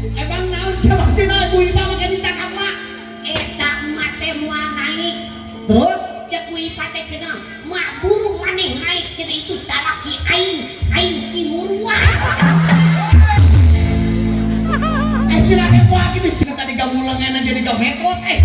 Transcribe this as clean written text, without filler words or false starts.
Emang naon sih maksudna Bu Ipa make minta ka emak? Eta emak teh moal naik. Terus? Cek Bu Ipa teh cenah, mak buru maneh naik cenah itu salaki aing, aing timuruan. Eh, sila teh moal kitu sih tadi gamulengan jadi gametot eh.